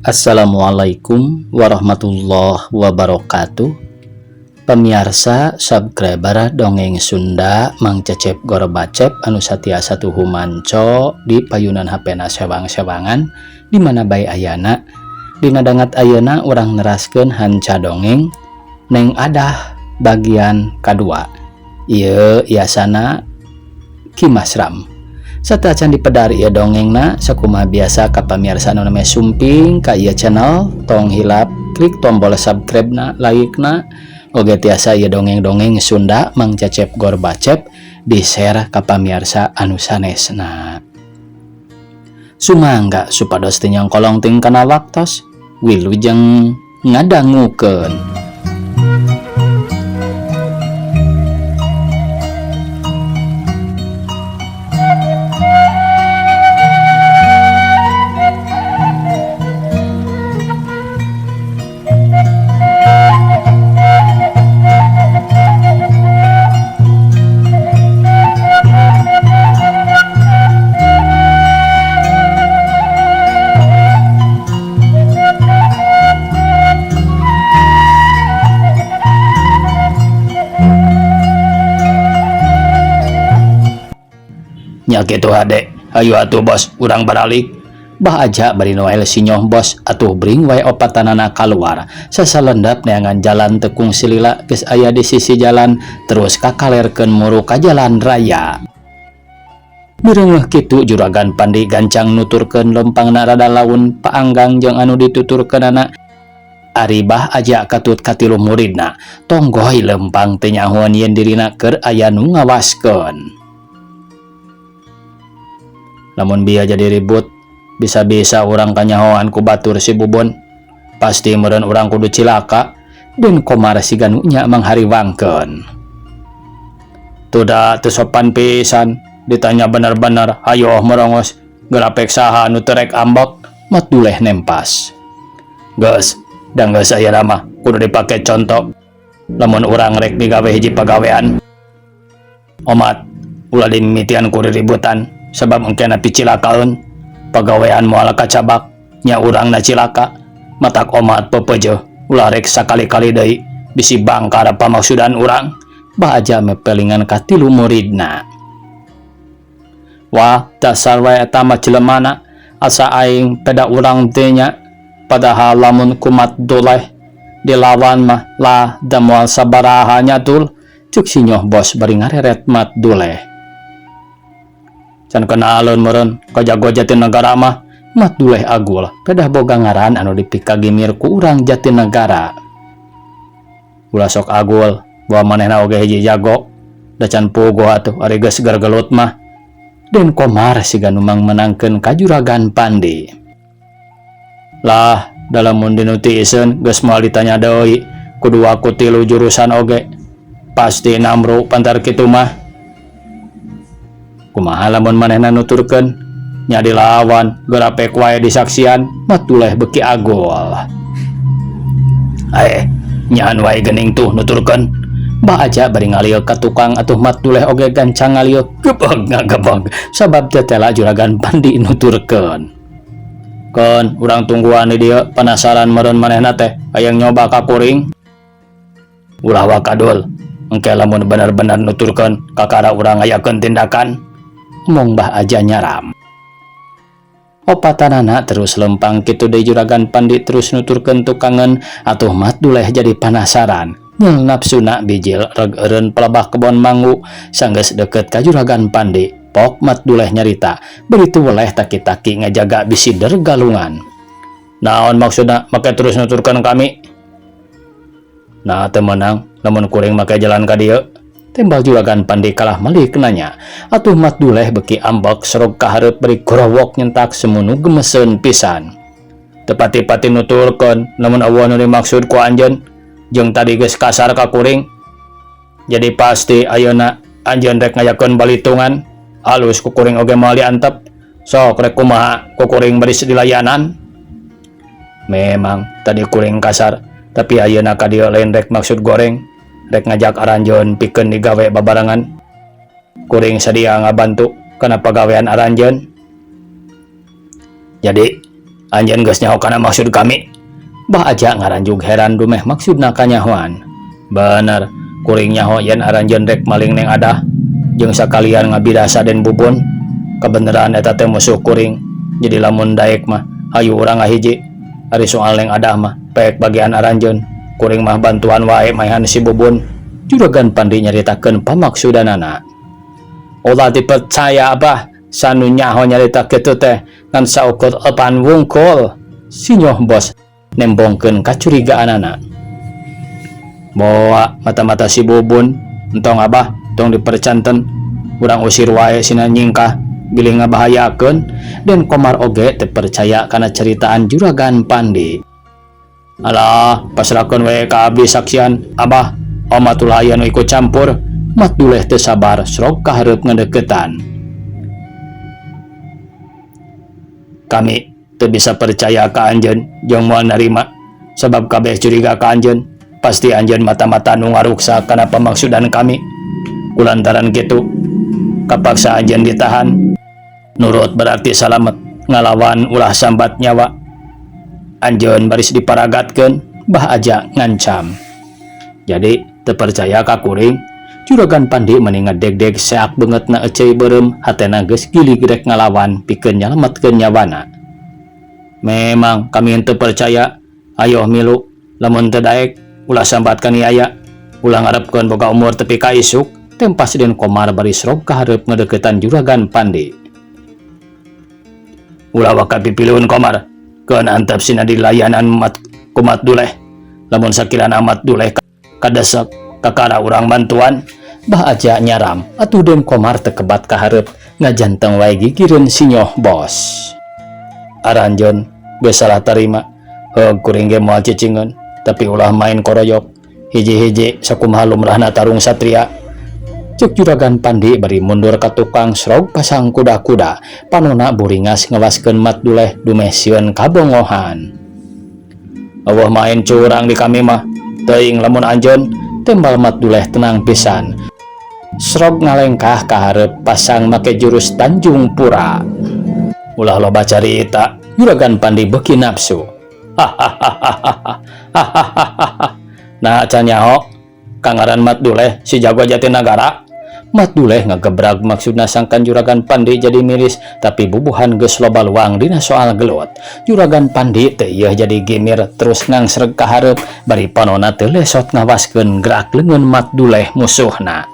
Assalamualaikum warahmatullahi wabarakatuh. Pemirsa subscriber Dongeng Sunda Mang Cecep Gorbacep anu satiasa tuhu manco di payunan HP na sewang-sewangan di mana bae ayana. Dina dangat ayeuna urang neraskeun hanca dongeng Neng Adah bagian kadua. Ieu iasana Ki Masram. Sateuacan dipedar ieu dongengna, sakumaha biasa ka pamirsa anu namanya sumping ka ieu channel, tong hilap klik tombol subscribe na, like na, oge tiasa ieu dongeng-dongeng Sunda Mang Cecep Gorbacep di share ka pamirsa anu sanesna. Sumangga supados teu nyangkolong tingkana waktos, wilujeng ngadangukeun. Nya kitu hade, hayu atuh bos, urang baralik. Bah Aja bari Noel sinyoh bos, atuh bring wae opatanana kaluar. Sasalendap neangan jalan tekung silila geus aya di sisi jalan, terus kakalerkeun muru ka jalan raya. Mireungeuh kitu Juragan Pandi gancang nuturkeun lempangna rada laun paanggang jeung anu dituturkeunana. Ari Bah Aja katut katilu muridna, tonggoy lempang teu nyahoan yen dirina keur aya nu ngawaskeun. Lamun bieu jadi ribut, bisa-bisa urang kanyahoan ku batur si Bubun. Pasti meureun urang kudu cilaka, Den Komar siga nu nya manghariwangkeun. Tuda teu sopan pisan, ditanya bener-bener, hayoh merongos, gerapek saha nu teu rek ambek, Mat Duleh nempas. Geus, da geus ayeuna mah kudu dipake conto. Lamun urang rek digawe hiji pagawean. Omat, ulah dimimitian ku riributan, sabab engkena picilakaeun, pagawean moal kacabak, nya urangna cilaka, matak omat pepeujeuh, ulah rek sakali-kali deui, bisi bangkar pamaksudan urang, Bah Aja mepelingan ka tilu muridna. Wah, dasar wae eta mah jelemana, asa aing peda urang teh nya, padahal lamun kumat Duleh dilawan mah lah da moal sabaraha nya tul, cuk sinyoh bos bari ngareret Mat Duleh. Can kenalun meureun ka jago Jatinegara mah, Mat Duleh agul, pedah boga ngaran anu dipikagimir ku urang Jatinegara. Ulah sok agul, bawa manehna oge hiji jago, da can puguh atuh ari geus gergelut mah. Den Komar siga nu mangmenangkeun ka Juragan Pandi. Lah, dalamun dinu tiiseun geus moal ditanya deui, kudu aku tilu jurusan oge. Pasti namru pantar kitu mah. Kumaha lamun manehna nuturkeun? Nya dilawan, gerapek wae disaksian, Mat Duleh beuki agul. Nyaan wae geuning tuh nuturkeun. Bah Aja bari ngalieu ka tukang atuh Mat Duleh oge gancang ngalieu gebeg ngagebeg sabab tetela Juragan Pandi nuturkeun. Keun urang tungguan di dieu penasaran meureun manehna teh hayang nyoba ka kuring. Ulah wakadul, engke lamun bener-bener nuturkeun kakara urang ngayakeun tindakan. Omong Bah Aja nyaram. Opatanana terus lempang kitu deui Juragan Pandi terus nuturkeun tukangeun atuh Mat Duleh jadi penasaran. Nyel nafsuna bijil reg eureun pelebah kebon manggu sanggeus deukeut ka Juragan Pandi. Pok Mat Duleh nyarita, bari teu weleh taki-taki ngajaga bisi dergalungan. Naon maksudna make terus nuturkeun kami? Nah teu meunang lamun kuring make jalan ka dieu. Tembal Juragan Pandi kalah melik nanya. Atuh Mat Duleh beki ambek serog ka hareup bari gorowok nyentak semunu gemeseun pisan. Teu pati-pati nuturkeun lamun eueuh nu dimaksud ku anjeun jeung tadi geus kasar ka kuring. Jadi pasti ayeuna anjeun rek ngayakeun balitungan. Alus ku kuring oge moal diantep. Sok rek kumaha ku kuring bari dilayanan. Memang tadi kuring kasar, tapi ayeuna ka dieu lain rek maksud goreng, rek ngajak aranjeun pikeun digawe babarengan. Kuring sadia ngabantu kana pagawean aranjeun. Jadi Anjeun geus nyaho kana maksud kami? Bah Aja ngaranjug heran dumeh maksudna kanyahoan. Bener, kuring nyaho yen aranjeun rek maling Neng Adah jeung sakalian ngabidasa Den Bubun. Kabeneran eta teh musuh kuring. Jadi lamun daek mah hayu urang ngahiji. Ari soal Neng Adah mah pek bagian aranjeun. Kuring mah bantuan wae maehan si Bubun. Juragan Pandi nyaritakeun pamaksudanana. Ulah dipercaya Abah, sanu nyaho nyarita kitu teh ngan saukur epan wungkul. Sinyoh bos nembongkeun kacurigaanana. Boa mata-mata si Bubun, entong Abah, tong dipercanten. Urang usir wae sina nyingkah bilih ngabahayakeun. Den Komar oge teu percaya kana ceritaan Juragan Pandi. Alah, pasrahkeun we ka abdi saksian, Abah. Omat ulah aya nu ikut campur. Mat Duleh teu sabar srog ka hareup ngadeukeutan. Kami teu bisa percaya ka anjeun jeung moal narima sabab kabeh curiga ka anjeun. Pasti anjeun mata-mata nu ngaruksa kana pamaksudan kami. Kulantaran kitu, kapaksa anjeun ditahan. Nurut berarti salamet, ngalawan ulah sambat nyawa. Anjeun baris diparagatkeun, Bah Aja ngancam. Jadi teu percaya ka kuring? Juragan Pandi meni ngedegdeg seak beungeutna eceuy beureum, hatena geus gilig rek ngalawan pikeun nyalametkeun nyawana. Memang kami henteu percaya, ayoh milu, lamun teu daek ulah sambat kaniaya, ulah ngarepkeun boga umur tepi ka isuk, tempas Den Komar bari srog ka hareup ngedeuketan Juragan Pandi. Ulah waka pipiliun Komar, keun antep sina dilayanan mat ku Mat Duleh, lamun sakirana Mat Duleh kadesek kakara urang bantuan. Bah Aja nyaram atuh Den Komar teu kebat ka hareup ngajanteng wae gigireun sinyoh bos. Aranjeun geus salah tarima, heug kuring ge moal cicingeun, tapi ulah main koroyok, hiji-hiji sakumaha lumrahna tarung satria. Cek Juragan Pandi bari mundur ka tukang srog pasang kuda-kuda, panona buringas ngewaskeun Mat Duleh dumeh sieun kabongohan. Eueuh main curang di kami mah, teuing lamun anjeun, tembal Mat Duleh tenang pisan. Srog ngalengkah ka hareup pasang make jurus Tanjung Pura. Ulah loba carita, Juragan Pandi beuki nafsu. Hahahaha. Nah can nyaho, kangaran Mat Duleh si jago Jatinagara. Mat Duleh ngagebrag maksudna sangkan Juragan Pandi jadi miris, tapi bubuhan geus loba luang dina soal gelut. Juragan Pandi teu ieuh jadi gimir terus ngangsreg ka hareup bari panona teu lesot ngawaskeun gerak leungeun Mat Duleh musuhna.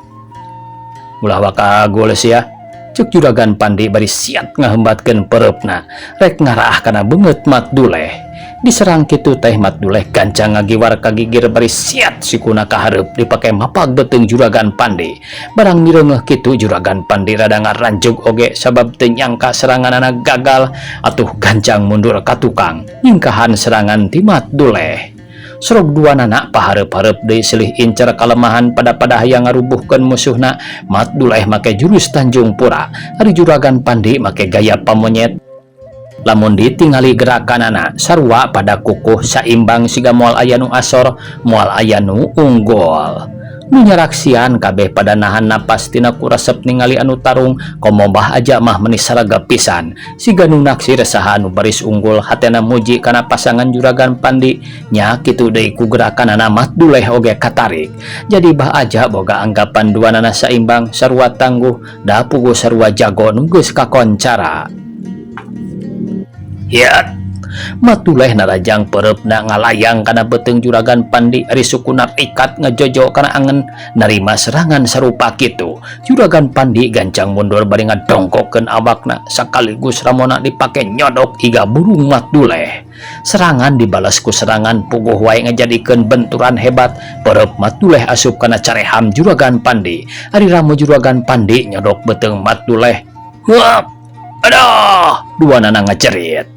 Ulah waka agul sia, cek Juragan Pandi bari siat ngahembatkeun pereupna rek ngaraah kana beungeut Mat Duleh. Diserang kitu teh Mat Duleh gancang ngagiwar ka gigir bari siat sikuna ka hareup dipake mapag beuteung Juragan Pandi. Barang mireungeuh kitu Juragan Pandi rada ngaranjug oge sabab teu nyangka seranganana gagal atuh gancang mundur ka tukang nyingkahan serangan ti Mat Duleh. Srog duanana pahareup-hareup deui silih incer kalemahan pada-pada hayang ngarubuhkeun musuhna. Mat Duleh make jurus Tanjung Pura, ari Juragan Pandi make gaya pamonyet. Lamun ditingali gerakanana sarua pada kukuh saimbang siga moal aya nu asor, moal aya nu unggul. Nu nyaraksian kabeh pada nahan napas tina kuresep ningali anu tarung, komo Bah Aja mah meni saragep pisan. Siga nu naksir saha anu baris unggul hatena muji kana pasangan Juragan Pandi, nya kitu deui ku gerakanana Mat Duleh oge katarik. Jadi Bah Aja boga anggapan duanana saimbang sarua tangguh, da puguh sarua jago nu geus kakoncara. Hiat! Mat Duleh narajang pereupna ngalayang kana beuteung Juragan Pandi ari sukuna rikat ngajojo kana angen narima serangan sarupa kitu. Juragan Pandi gancang mundur bari ngadongkokeun awakna sakaligus ramona dipake nyodok iga burung Mat Duleh. Serangan dibalas ku serangan puguh wae ngajadikeun benturan hebat. Pereup Mat Duleh asup kana careham Juragan Pandi. Ari ramo Juragan Pandi nyodok beuteung Mat Duleh. Huap! Aduh! Duanana ngacerit.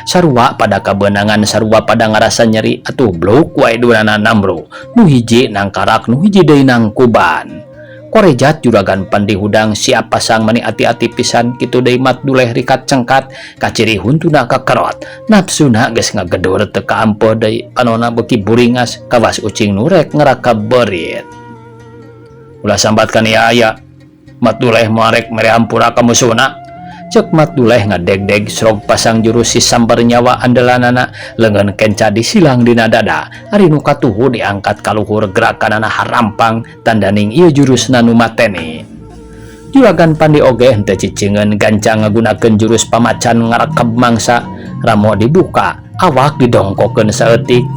Sarua pada kabeunangan sarua pada ngarasa nyeri atuh bluk wae duanana namro. Nu hiji nangkarak nu hiji deui nangkuban. Korejat Juragan Pandi hudang siap pasang mani ati-ati pisan kitu deui Mat Duleh rikat cengkat kaciri huntuna kakerot. Nafsuna geus ngagedur teu kaampuh deui panona beuki buringas kawas ucing nu rek ngerakab beurit. Ulah sambat ka nia aya. Mat Duleh moal rek mere hampura ka musuhna. Cek Mat Duleh ngadegdeg srog pasang jurus si sambar nyawa andalanana. Lengan kenca disilang dina dada, ari nu katuhu diangkat ka luhur, gerakanana harampang tandaning ieu jurusna nu mateni. Juragan Pandi oge henteu cicingeun, gancang ngagunakeun jurus pamacan ngarekeb mangsa. Ramo dibuka, awak didongkokeun saeutik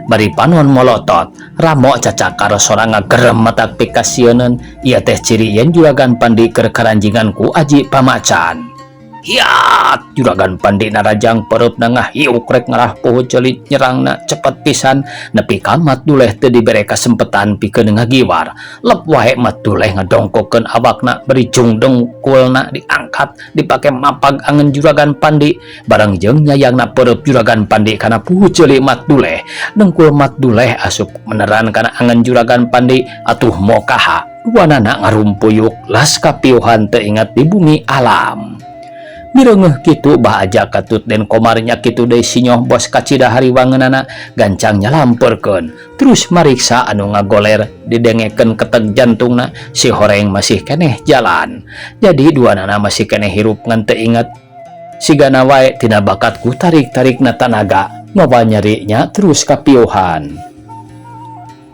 bari panon molotot. Ramo cacakar, sora ngagerem matak pikasieuneun. Ieu teh ciri yen Juragan Pandi keur karanjingan ku aji pamacan. Hiat! Juragan Pandi narajang, pereupna ngahiuk rek ngarah puhu ceuli. Nyerangna cepet pisan nepi ka Mat Duleh teu dibere kasempetan pikeun ngagiwar. Lep wae Mat Duleh ngadongkokeun awakna bari jung dengkulna diangkat dipake mapag angen Juragan Pandi, bareng jeung nyayangna pereup Juragan Pandi kana puhu ceuli Mat Duleh. Dengkul Mat Duleh asup meneran kana angen Juragan Pandi. Atuh mokaha, duanana ngarumpuyuk las kapiuhan teu ingat di bumi alam. Mireungeuh kitu Bah Aja katut Den Komar nya kitu deui. Sinyoh Bos kacida hariwangeunana, gancang nyalamperkeun terus mariksa anu ngagoler. Didengekeun keteg jantungna, si horeng masih keneh jalan, jadi duanana masih keneh hirup ngan teu inget. Sigana wae tina bakat ku tarik-tarikna tanaga mawa nyerinya terus kapiuhan.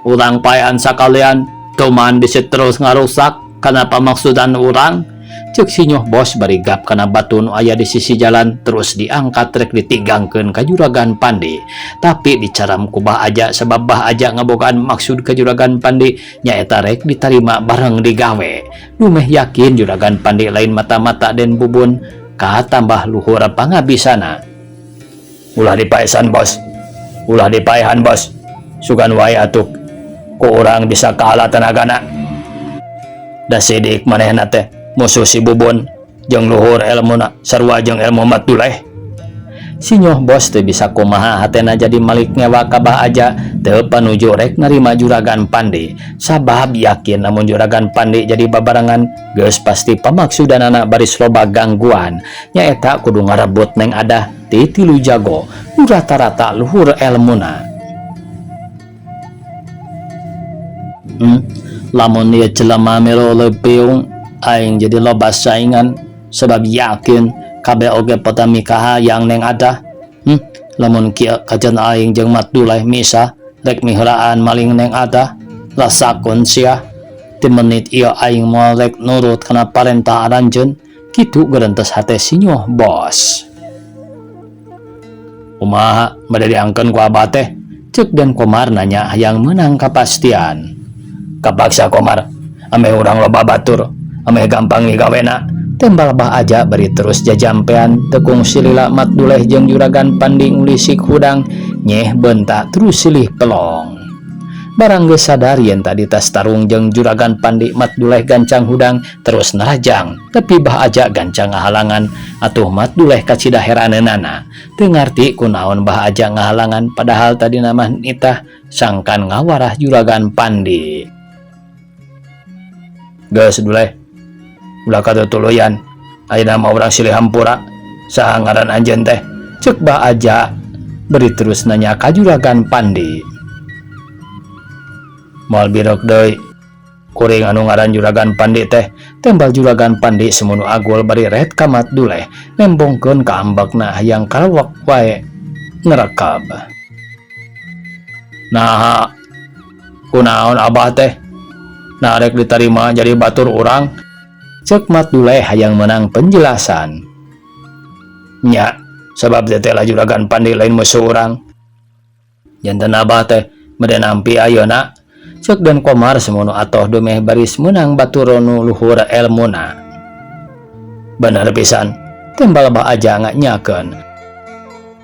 Urang paehan sakalian, cuman bisi terus ngarusak kana pamaksudan urang, cek Sinyoh Bos bari gap kana batu nu aya di sisi jalan, terus diangkat rek ditigangkeun ka Juragan Pandi. Tapi dicaram ku Bah Aja, sebab Bah Aja ngabogaan maksud ka Juragan Pandi, nyaeta rek ditarima bareng digawe. Dumeh yakin Juragan Pandi lain mata-mata Den Bubun, katambah luhur pangabisana. Ulah dipaesan, Bos, ulah dipaehan, Bos. Sugan wae atuh ku urang bisa kalah tenagana. Da sidik manehna teh musuh si Bubun, jeung luhur elmuna sarua jeung ilmu Mat Duleh. Sinyoh Bos teu bisa kumaha, hatena jadi malik ngewa ka Bah Aja, teu panuju rek narima Juragan Pandi, sabab yakin lamun Juragan Pandi jadi babarengan geus pasti pamaksudanana baris loba gangguan, nyaeta kudu ngarebut Neng Adah ti tilu jago nu rata-rata luhur elmuna. Lamun ieu jelema milu leupiung, aing jadi loba saingan, sebab yakin kabeh oge pada mikahayang Neng Adah. Lamun kieu kajen aing jeung Mat Duleh misah rek miheulaan maling Neng Adah. Rasakun sia, ti menit ieu aing moal rek nurut kana parentah aranjeun, kitu gerentes hate Sinyoh Bos. Kumaha, bade diangkeun ku Abah teh? Cek Den Komar nanya hayang meunang kapastian. Kapaksa, Komar, ameh urang loba batur, ameh gampang migawena, tembal Bah Aja bari terus jajampean. Teu kungsi lila Mat Duleh jeung Juragan Pandi ngulisik hudang, nyeh bentak terus silih pelong. Barang geus sadar yen tadi tas tarung jeung Juragan Pandi, Mat Duleh gancang hudang terus narajang, tapi Bah Aja gancang ngahalangan. Atuh Mat Duleh kacida heraneunana, teu ngarti kunaon Bah Aja ngahalangan, padahal tadi mah nitah sangkan ngawarah Juragan Pandi. Geus, Duleh, ulah katutuluyan. Ayeuna mah urang silih hampura. Saha ngaran anjeun teh? Cek Bah Aja beri terus nanya ka Juragan Pandi. Moal birok deui, kuring anu ngaran Juragan Pandi teh, tembal Juragan Pandi semunu agul bari ret ka Mat Duleh, nembongkeun ka ambekna hayang kalewek wae ngerekab. Naha, kunaon Abah teh nah rek ditarima jadi batur urang? Cek Mat Duleh hayang menang penjelasan. Nya, sebab teteh Juragan Pandi lain musuh urang. Janten Abah teh bade nampi ayeuna? Cek Den Komar semono atoh dumeh baris menang batur nu luhur elmuna. Bener pisan, tembal Bah Aja nyakeun.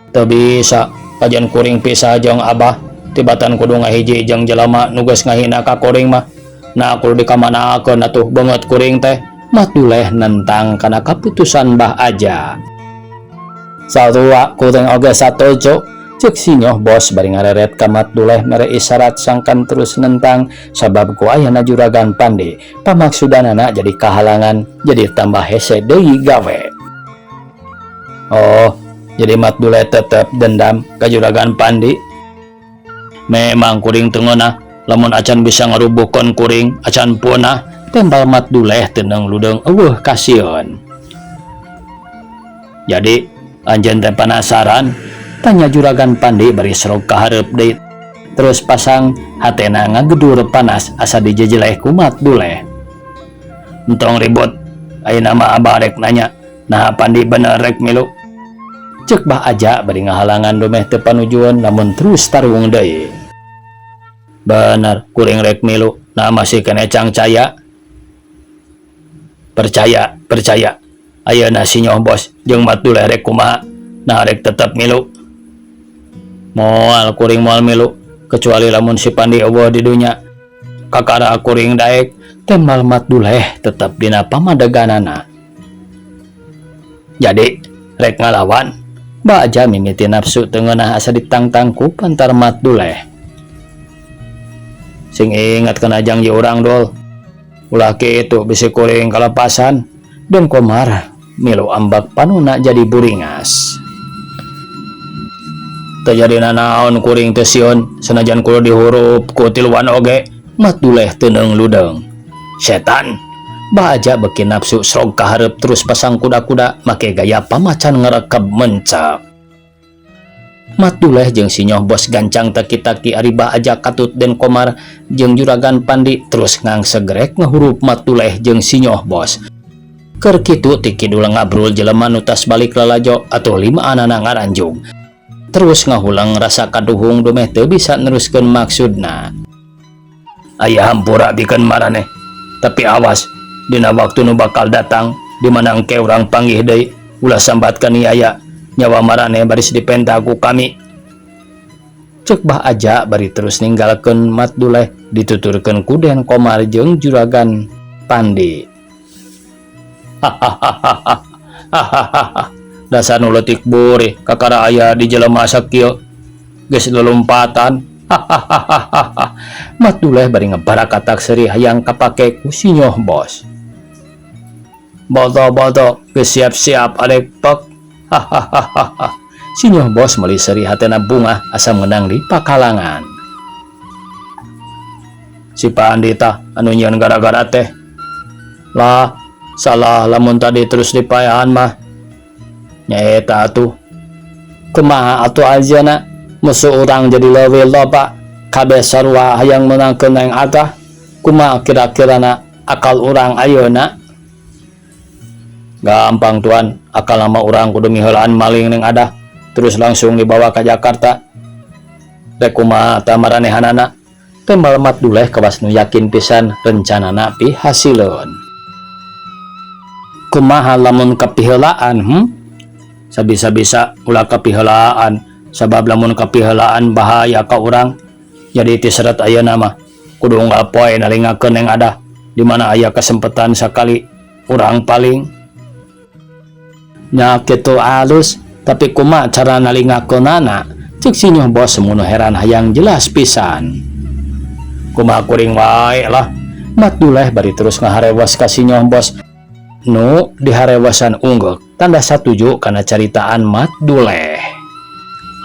Teu bisa kajian kuring pisah jeung Abah, tibatan kudu ngahiji jeung jelema nu geus ngahina ka kuring mah. Nah, kudu dikamanakeun atuh beungeut kuring teh? Mat Duleh nentang kana kaputusan Bah Aja. Sarua, kuring oge satojo, cek Sinyoh Bos bari ngareret ka Mat Duleh mere isyarat sangkan terus nentang, sabab ku ayana Juragan Pandi pamaksudanana jadi kahalangan, jadi tambah hese deui gawe. Oh, jadi Mat Duleh tetep dendam ka Juragan Pandi? Memang kuring teu ngeunah lamun acan bisa ngarubuhkeun kuring acan punah, tembal Mat Duleh teneng ludeung eueuh kasieun. Jadi anjeun teh panasaran? Tanya Juragan Pandi bari serog ka hareup deui. Terus pasang hatena ngagedur panas asa dijejeleh ku Mat Duleh. Entong ribut, ayeuna mah abah rek nanya, naha Pandi bener rek milu? Cek Bah Aja bari ngahalangan dumeh teu panujueun lamun terus tarung deui. Bener, kuring rek milu, nah masih keneh cangcaya. Percaya, percaya. Ayeuna si Nyoh Bos jeung Mat Duleh rek kumaha? Nah rek tetep milu. Moal, kuring moal milu kecuali lamun si Pandi euweuh di dunya. Kakara kuring daek, tembal Mat Duleh tetep dina pamadeganana. Jadi rek ngalawan? Bah Aja mimiti nafsu teu ngeunah asa ditangtang ku pantar Mat Duleh. Sing ingat kana janji urang, Dul. Ulah kitu, bisi kuring kalepasan. Den Komar milu ambak panuna jadi buringas. Teu jadi nanaon, kuring teu sieun sanajan kudu dihurup ku tiluan oge. Mat Duleh teu ludeng. Setan. Bah Aja beki nafsu srog ka hareup terus pasang kuda-kuda make gaya pamacan ngerekeb mencap. Mat Duleh jeung si Nyoh Bos gancang taki-taki, ari Bah Aja katut Den Komar jeung Juragan Pandi terus ngangsegrek ngahurup Mat Duleh jeung si Nyoh Bos. Keur kitu ti kidul ngabrul jelema nu tas balik lalajo atuh limaanana ngaranjung. Terus ngahulang rasa kaduhung dumeh teu bisa neruskeun maksudna. Aya hampura bikeun maraneh. Tapi awas, dina waktu nu bakal datang di mana engke urang panggih deui, ulah sambat kaniaya, nyawa maraneh baris dipenta ku kami. Cek Bah Aja bari terus ninggalkeun Mat Duleh dituturkeun ku Den Komar jeung Juragan Pandi. Hahaha, dasar nu leutik burih, kakara aya di jelema sakieu geus lulumpatan. Hahaha, Mat Duleh bari ngebarakatak seuri hayang kapake ku si Nyoh Bos. Boto-boto geus siap-siap arek pek. Hahaha, si Nyoh Bos meuli seuri hatena bungah asa meunang di pakalangan. Si Pandi tah anu nyieun gara-gara teh. Lah, salah lamun tadi terus dipayahan mah. Nyaeta atuh. Kumaha atuh ayeuna, musuh urang jadi leuwih loba, kabeh sarua hayang meunangkeun Neng Adah. Kumaha kira-kirana akal urang ayeuna? Gampang, Tuan, akal mah urang kudu miheulaan maling Neng Adah terus langsung dibawa ke Jakarta. Rek kumaha tah maranehanana? Tembal Mat Duleh kawas nu yakin pisan rencanana pihasileun. Kumaha lamun kapiheulaan? Sabisa-bisa ulah kapiheulaan, sabab lamun kapiheulaan bahaya ka urang. Jadi ti seret ayeuna mah kudu unggal poe nalingakeun Neng Adah di mana aya kesempatan sakali urang paling. Nya kitu alus, tapi kumaha cara nalingakeunana? Cek si Nyoh Bos munu heran hayang jelas pisan. Kumaha kuring wae lah. Mat Duleh bari terus ngaharewas ka si Nyoh Bos nu diharewasan unggek tanda satuju kana caritaan Mat Duleh.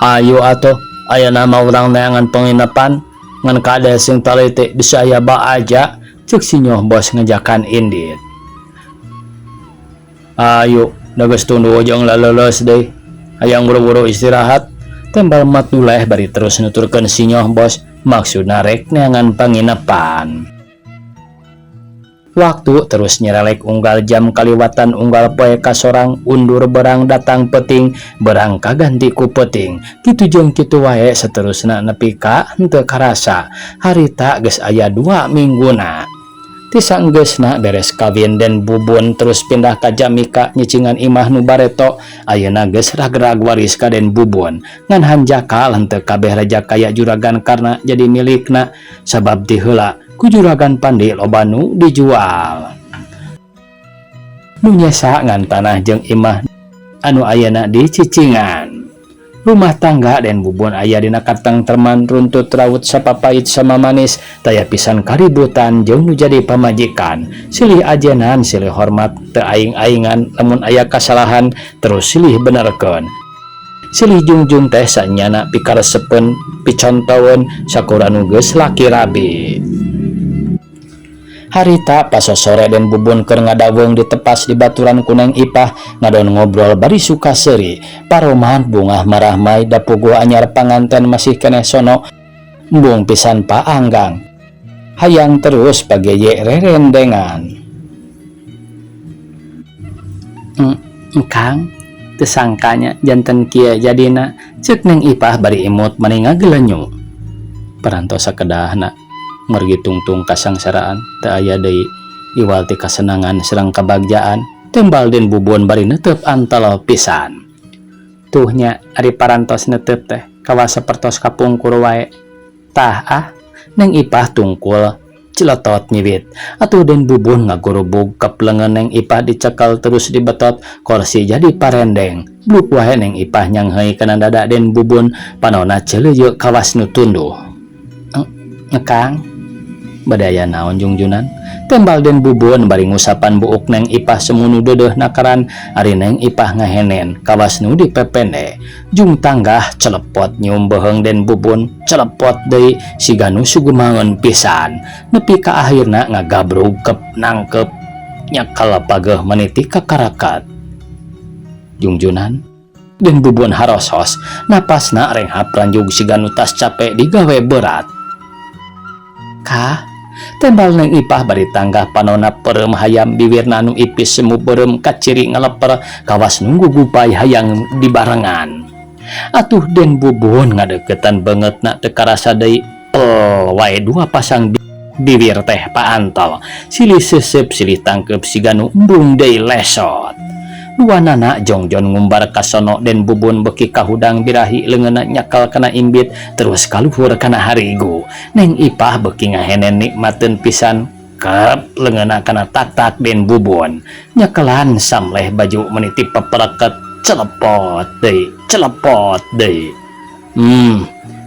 Ayo atuh, ayeuna mah urang neangan penginapan, ngan kade sing taliti bisa aya Bah Aja. Cek si Nyoh Bos ngejakan indit. Ayo, da geus tunduh jeung laleuleus deui, hayang buru-buru istirahat. Tembal Mat Duleh bari terus nuturkeun si Nyoh Bos maksudna rek neangan panginapan. Waktu terus nyerelek, unggal jam kaliwatan, unggal poe kasorang undur. Berang datang peting, berang kaganti ku peting, kitu jeung kitu wae seterusna nepi ka henteu karasa harita geus aya 2 mingguna ti sanggeusna beres kawin. Den Bubun terus pindah ka Jamika nyicingan imah nu bareto. Ayeuna geus ragrag waris ka Den Bubun, ngan hanjakal henteu kabeh raja kaya Juragan Karna jadi milikna, sabab ti heula ku Juragan Pandi loba nu dijual. Nu nyesa ngan tanah jeung imah anu ayeuna di cicingan. Rumah tangga Den Bubun aya dina katengtreman, runtut raut sapapait sama manis, taya pisan kaributan jeung nu jadi pamajikan. Silih ajenan, silih hormat, teu aing-aingan, lamun aya kasalahan terus silih benerkeun, silih jungjung teh sanyana pikaresepeun, picontoeun sakur anu geus laki rabi. Harita pasosore Den Bubun keur ngadaweung ditepas dibaturan ku Neng Ipah, ngadon ngobrol bari suka seuri. Paroman bungah marahmai da puguh anyar panganten masih keneh sono. Embung pisan paanggang. Hayang terus pageye rerendengan. Engkang teu sangkanya janten kieu jadina, ceuk Neng Ipah bari imut mani ngagelenyu. Parantos sakedahna margi tungtung kasangsaraan teu aya deui iwal ti kasenangan sareng kabagjaan, tembal Den Bubun bari neuteup antel pisan. Tuh nya ari parantos neuteup teh kawas sapertos kapungkur wae. Tah ah, Neng Ipah tungkul celetot nyiwit. Atuh Den Bubun ngagurubug kep leungeun Neng Ipah dicekel terus dibetot korsi jadi parendeng. Bluk wae Neng Ipah nyangheui kana dada Den Bubun, panonna celeuyeuh kawas nu tunduh. Engkang bade aya naon jungjunan? Tembal Den Bubun bari ngusapan buuk Neng Ipah semu nu deudeuh nakaran. Ari Neng Ipah ngahenen kawas nu dipepende. Jung tanggah celepot nyium beuheung Den Bubun, celepot deui siga nu sugumangeun pisan. Nepi ka akhirna ngagabrug kep nangkep nyekel pageuh meniti kakarakat. Jungjunan? Den Bubun harosos, napasna renghap ranjug siga nu tas cape digawe berat. Kah? Tembal Neng Ipah bari tanggah panonna peureum hayam, biwirna anu ipis semu beureum kaciri ngaleper kawas nunggu gupai hayang dibarengan. Atuh Den Bubun ngadeukeutan beungeutna teu karasa deui pel wae dua pasang biwir teh paantel, silih seuseup silih tangkeup siga nu embung deui lesot. Duanana jongjon ngumbar kasono. Den Bubun beuki kahudang birahi, leungeunna nyekel kana imbit terus kaluhur kana harigu. Neng Ipah beuki ngahenen nikmateun pisan kep leungeunna kana tak-tak Den Bubun, nyekelan samleh baju meniti pepereket, celepot deui, celepot deui.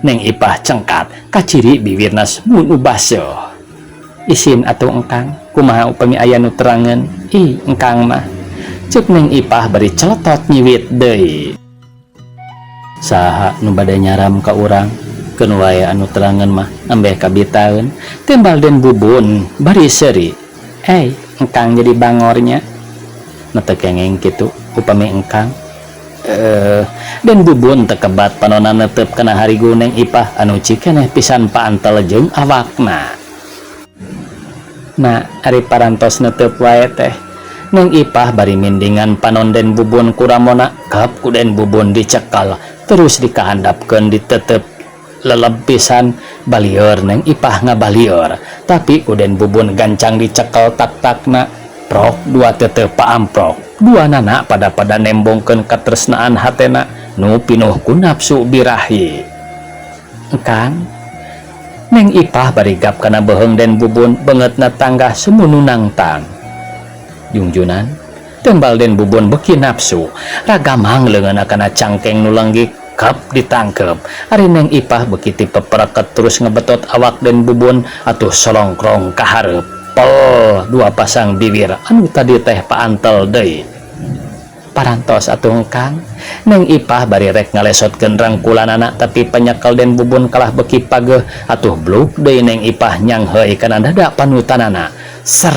Neng Ipah cengkat kaciri biwirna semu nu baseuh. Isin atuh engkang, kumaha upami aya nu terangeun? Ih, engkang mah, ceuk Neng Ipah bari celetot nyiwit deui. Saha nu bade nyaram ka urang? Keun wae anu terangeun mah ambeh kabitaeun, tembal Den Bubun bari seuri. Hey, engkang jadi bangornya. Nu teu kengeng kitu upami engkang. Den Bubun teu kebat panonna neuteup kana harigu Neng Ipah anu cikeneh pisan paantel jeung awakna. Nah, ari parantos neuteup wae teh. Neng Ipah bari mindingan panon Den Bubun kuramona, kap ku Den Bubun dicekal terus dikahandapkeun ditetep leleb pisan. Balieur Neng Ipah ngabalieur, tapi ku Den Bubun gancang dicekel tak-takna prok dua tetep paamprok. Dua nana pada-pada nembongkeun katresnaan hatena nu pinuh ku nafsu birahi. Engkang, Neng Ipah bari gap kana beuheung Den Bubun, beungeutna tanggah semu nu nangtang. Jungjunan? Tembal Den Bubun beuki nafsu. Ragamang leungeunna kana cangkeng nu lenggik kap ditangkep. Ari Neng Ipah beuki tipepereket terus ngebetot awak Den Bubun atuh solongkrong ka hareup pel dua pasang bibir anu tadi teh paantel deui. Parantos atuh, Kang? Neng Ipah bari rek ngalesotkeun rangkulanana, tapi panyekel Den Bubun kalah beuki pageuh. Atuh bluk deui Neng Ipah nyangheui kana dada panutanana. Ser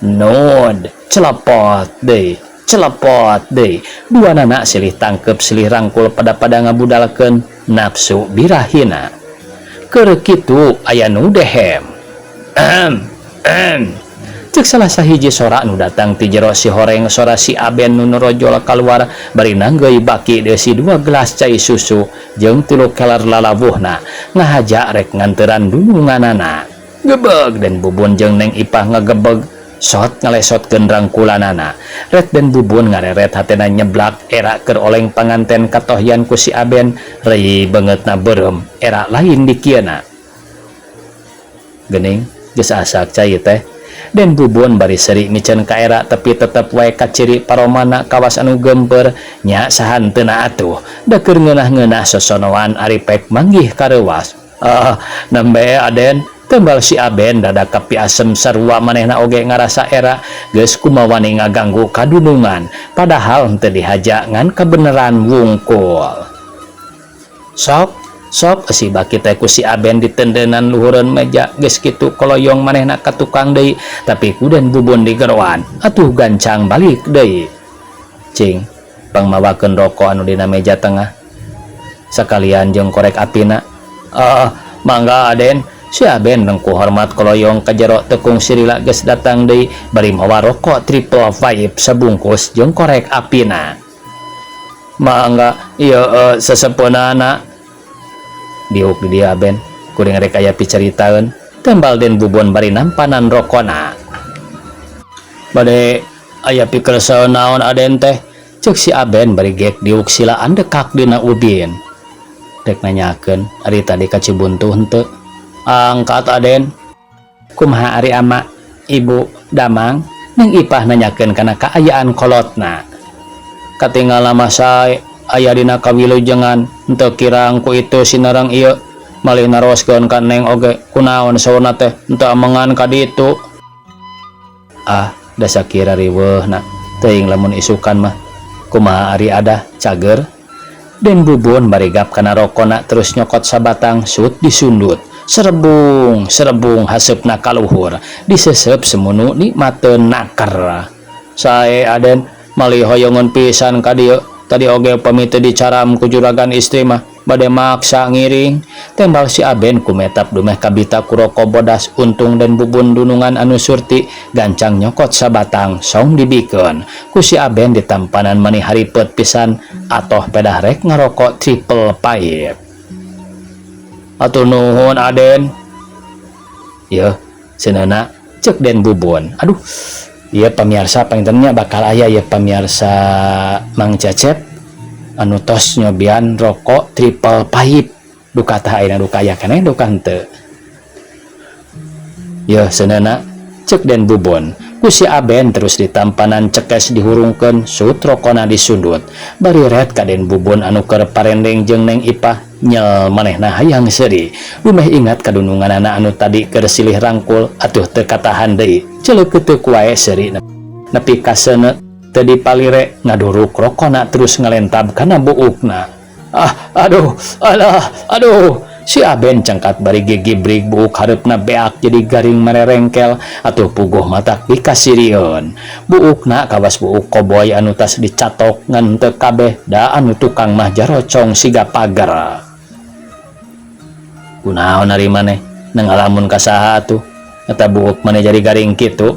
nod celepot deui, celepot deui. Dua nana silih tangkep silih rangkul pada-pada ngabudalkeun nafsu birahina. Keur kitu aya nu dehem. Em em, cek salah sahiji sora nu datang ti jero si horeng. Sora si Aben nu norojol kaluar bari nanggeui baki deusi dua gelas cai susu jeung tilu keler lalawuhna ngahaja rek nganteran dununganana. Gebeg Den Bubun jeung Neng Ipah ngagebeg sot ngalesotkeun rangkulanana. Ret Den Bubun ngareret hatena nyeblak era keur oleng panganten katohyan ku si Aben. Rei beungeutna beureum era lain dikieuna. Geuning geus asak cai teh, Den Bubun bari seuri miceun ka era, tapi tetep wae kaciri paromana kawas anu gemper nya sahanteuna atuh da keur ngeunah-ngeunah sosonoan ari pek manggih kareuwas. Ah, nembe Aden, tembal si Aben dada kapiasem sarua manehna oge ngarasa era geus kumawani ngaganggu kadunungan padahal henteu dihaja ngan kabeneran wungkul. Sok Sok eusi baki teh ku si Aben ditendenan luhureun meja geus kitu koloyong manehna ka tukang deui tapi ku Den Bubun digeroan atuh gancang balik deui. Cing, pangmawakeun rokok anu dina meja tengah. Sakalian jeung korek apina. Ah, mangga Aden. Si Aben rengku hormat koloyong ka jero tekung sirila geus datang deui bari mawa rokok triple five sabungkus jeung korek apina. Mangga ieu sesepeunana. Diuk di dieu Aben, kuring rek aya picaritaeun. Tembal Den Bubun bari nampanan rokona. Bade aya pikersel naon Aden teh? Ceuk si Aben bari gek diuk sila andekak dina ubin. Rek nanyakeun ari tadi ka Cibuntu henteu. Angkat Aden. Kumaha ari ama, ibu, damang? Neng Ipah nanyakeun kana kaayaan kolotna. Katingal mah sae aya dina kawilujengan henteu kirang ku itu sinareng ieu malih naroskeun ka Neng oge kunaon saurna teh henteu amengan ka ditu. Ah, da sakira riweuhna teuing lamun isukan mah. Kumaha ari adah cager? Den Bubun barigap kana rokona terus nyokot sabatang sut disundut. Serebung, serebung haseupna kaluhur disesep semunu nikmateun naker. Sae Aden malih hoyongeun pisan ka dieu. Tadi oge pami teu dicaram ku juragan istri mah bade maksa ngiring. Tembal si Aben kumetap dumeh kabita ku roko bodas untung Den Bubun dunungan anu surti gancang nyokot sabatang song dibikeun. Ku si Aben ditampanan mani haripet pisan atoh pedah rek ngarokok triple pipe. Atur nuhun Aden. Yeuh, seunana ceuk Den Bubun. Aduh, ieu pamiarsa panginten nya bakal aya ieu pamiarsa Mang Cecep anu tos nyobian rokok triple pipe. Duka tah ayeuna duka aya keneh duka henteu. Yeuh seunana ceuk Den Bubun. Ku si Aben terus ditampanan cekes dihurungkeun sut rokona disundut. Bari ret ka Den Bubun anu keur parendeng jeung Neng Ipah nyel manehna hayang seuri. Dumeh ingat kadununganana anu tadi keur silih rangkul atuh teu katahan deui. Celeukeuteup wae seuri nepi ka seuneu teu dipalire ngaduruk rokona terus ngalentab kana buukna. Ah, aduh, alah, aduh. Si Aben cengkat bari gigibrig buuk hareupna beak jadi garing marerengkel atuh puguh matak dikasirieun. Buukna kawas buuk koboy anu tas dicatok ngan teu kabeh da anu tukang mah jarocong siga pager. Kunaon ari maneh nang ngalamun ka saha atuh eta buuk maneh jadi garing kitu.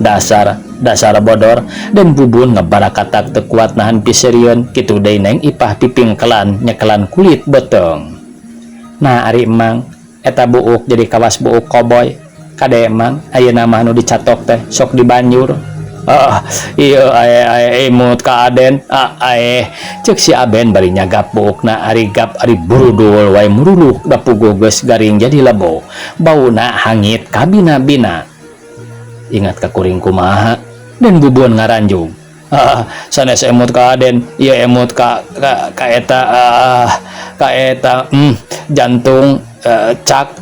Dasar dasar bodor Den Bubun ngebarakatak teu kuat nahan piseurieun kitu deui Neng Ipah pipingkelan nyekelan kulit beuteung. Nah ari emang eta buuk jadi kawas buuk koboy. Kade emang ayeuna mah nu dicatok teh sok dibanjur. Ah, ieu ae ae imut ka Aden. Ah, ae ceuk si Aben bari nyagap buukna ari gap ari burudul wae muruluk da puguh geus garing jadi lebo. Bauna hangit kabina-bina. Ingat ka kuring kumaha? Den Bubun ngaranjung. Ah, sanes emut ka Aden, ieu emut ka ka, ka eta ah, ka eta jantung cak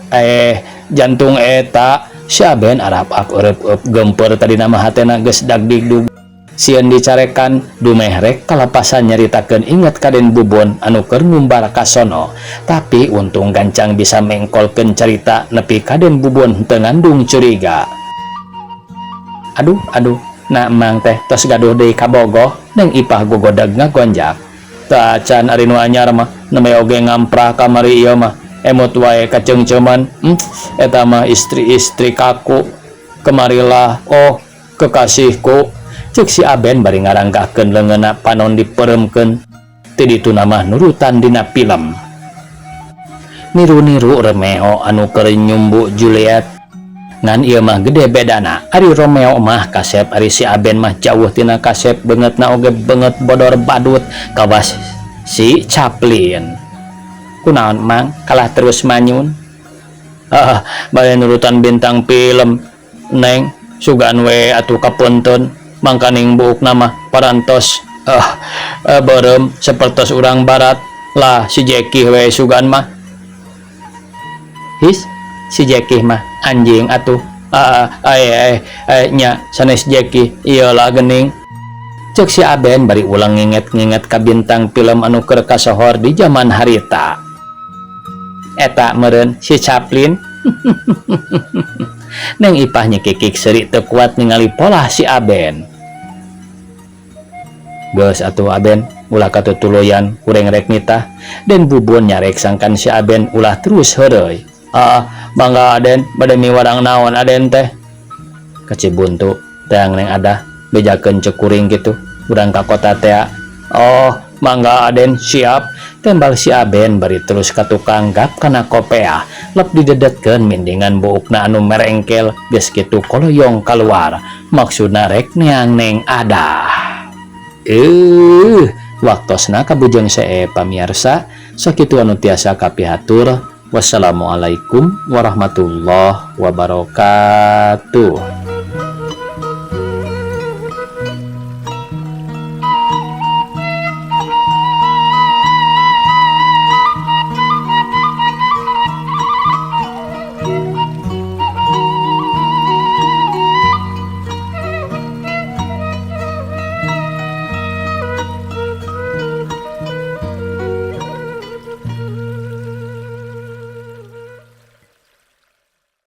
jantung eta. Si Aben arap-ap eureub-eup geumpeur tadi nama hatena geus dagdigdug. Sieun dicarekan dumeh rek kalapasan nyaritakeun inget ka Den Bubun anu keur ngumbar ka sono. Tapi untung gancang bisa mengkolkeun carita nepi ka Den Bubun teu ngandung curiga. Aduh, aduh, nah emang teh tos gaduh deui kabogoh. Neng Ipah gogodag ngagonjak. Teu acan ari nu anyar mah nembe oge ngamprah kamari ieu mah. Emut wae kaceungceuman. Eta mah istri-istri kaku. Kemarilah, oh kekasihku. Ceuk si Aben bari ngaranggahkeun leungeunna panon dipereumkeun. Ti dituna mah nurutan dina film. Niru-niru Romeo anu keur nyumbu Juliet. Ngan ieu mah gede bedana. Ari Romeo mah kasep, ari si Aben mah jauh tina kasep, beungeutna oge beungeut bodor badut kawas si Chaplin. Kunaon mang kalah terus manyun? Ah, bade nurutan bintang film. Neng, sugan we atuh kapunten. Mangkaning buukna mah parantos ah beureum sapertos urang barat lah si Jeki we sugan mah. His, si Jeki mah anjing atuh. Ah, ae ae nya sanes Jeki ieu lah geuning. Cek si Aben bari ulang nginget-nginget ka bintang film anu keur kasohor di zaman harita. Eta meureun si Chaplin. Neng Ipah nyekikik seuri teu kuat ningali polah si Aben. Geus atuh, Aben, ulah katutuluyan, kuring rek nitah. Den Bubun nyarek sangkan si Aben ulah terus heureuy. Ah, mangga, Aden, bade miwarang naon Aden teh? Ka Cibuntu, teang Neng Adah, bejakeun cek kuring kitu, urang ka kota tea. Oh, mangga, Aden, siap. Tembal si Aben bari terus ka tukang gap kana kopeah. Lep didedetkeun mindingan buukna anu merengkel, geus kitu koloyong keluar. Maksudna rek neang Neng Adah. Waktosna kabujeng see, pamiarsa, sakitu anu tiasa kapihatur. Wassalamualaikum warahmatullahi wabarakatuh.